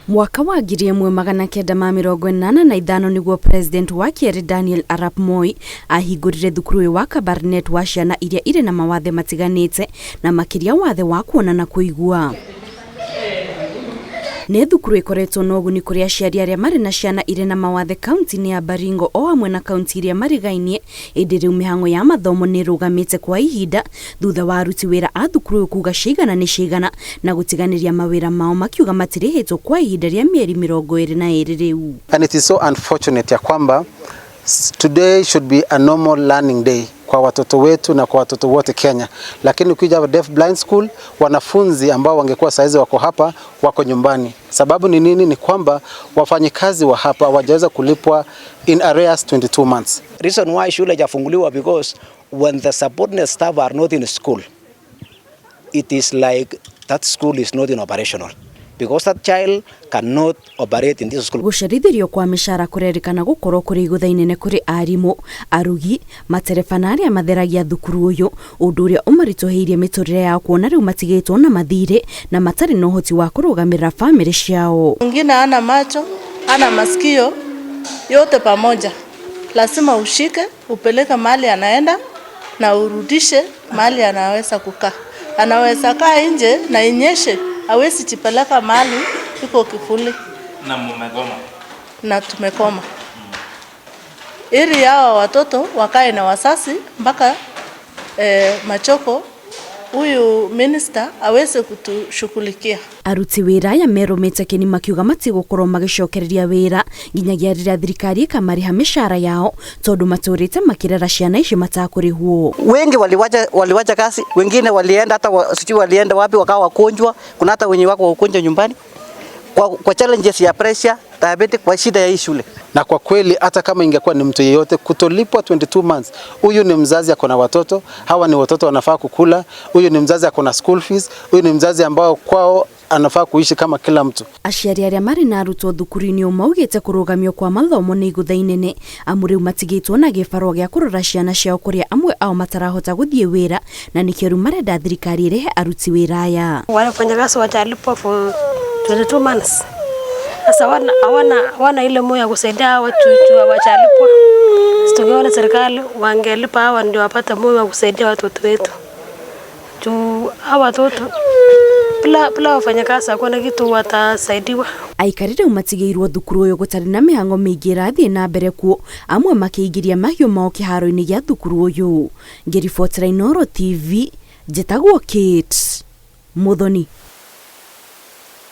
Mwaka wa 1985 nĩguo president wa kerĩ Daniel Arap Moi ahingũrire thukuru ũyũ wa Kabarnet wa ciana iria irĩ na mawathe matiganĩte na makĩria wathe wa kuona na kũigua. Nĩ thukuru ĩkoretwo na ũguni kũrĩ aciari arĩa marĩ na ciana irĩ na mawathe kaunti-inĩ ya Baringo o hamwe na kaunti iria marigainie, ĩndĩ rĩu mĩhang'o ya mathomo nĩ ĩrũgamĩte kwa ihinda thutha wa aruti wĩra a thukuru ũyũ kuga ciigana nĩ ciigana na gũtiganĩria mawĩra mao makiuga matirĩhĩtwo kwa ihinda rĩa mĩeri 22 rĩu. And it is so unfortunate ya kwamba today should be a normal learning day kwa watoto wetu na kwa watoto wote Kenya, lakini ukija hapa Deaf Blind School, wanafunzi ambao wangekuwa saizi wako hapa wako nyumbani. Sababu ni nini? Ni kwamba wafanyikazi wa hapa hawajaweza kulipwa in arrears 22 months. Reason why shule haijafunguliwa, because when the subordinate staff are not in school, it is like that school is not in operational because that child cannot operate in this school. Gũcerithĩrio kwa mĩcara kũrerĩkana gũkorwo kũrĩ igũtha inene kũrĩ arimũ, arugi, matereba na arĩa matheragia thukuru ũyũ, ũndũ ũrĩa ũmaritũhĩirie mĩtũrĩre yao kuona rĩu matigĩtwo na mathirĩ na matarĩ na ũhoti wa kũrũgamĩrĩra bamĩrĩ ciao. Mwingine hana macho, hana masikio, yote pamoja. Lazima ushike, upeleke mahali anaenda na urudishe mahali anaweza kukaa. Anaweza kaa nje na inyeshe, hawezi jipeleka mahali iko kivuli. Na mumegoma. Na tumekoma. Ili hawa watoto wakae na wazazi mpaka machoko huyu minister aweze kutushughulikia. Aruti wĩra aya merũmĩte kĩni makiuga matigũkorwo magĩcokereria wĩra nginyagia rĩrĩa thirikari ĩkamarĩha mĩcara yao tondũ matũrĩte makĩrera ciana ici matakũrĩhwo. Wengi waliwacha kazi, wengine walienda hata sijui walienda wapi wakawa wagonjwa, kuna hata wenye wako wagonjwa nyumbani kwa challenges ya pressure, diabetes, kwa shida ya hii shule. Na kwa kweli hata kama ingekuwa ni mtu yeyote kutolipwa 22 months, huyu ni mzazi ako na watoto, hawa ni watoto wanafaa kukula, huyu ni mzazi ako na school fees, huyu ni mzazi ambao kwao anafaa kuishi kama kila mtu. Aciari arĩa marĩ na arutwo thukuru-inĩ ũyũ maugĩte kũrũgamio kwa mathomo nĩ igũtha inene amu rĩu matigĩtwo na gĩbarũa gĩa kũrora ciana ciao kũrĩa amwe ao matarahota gũthiĩ wĩra na nĩkĩo rĩu marenda thirikari ĩrĩhe aruti wĩra aya. Wale wafanyakazi watalipwa for 22 months. Sasa hawana ile moyo ya kusaidia hawa watu hawajalipwa. Tungeona serikali wangelipa hawa ndio wapate moyo wa kusaidia watoto wetu. Juu hawa watoto bila wafanyakazi hakuna kitu watasaidiwa. Aikari rĩu matigĩirwo thukuru ũyũ gũtarĩ na mĩhang'o mĩingĩ ĩrathiĩ na mbere kuo, amwe makĩingĩria mahiũ mao kĩharo-inĩ gĩa thukuru ũyũ. Ngĩribotera Inooro TV, njĩtagwo Kate Muthoni.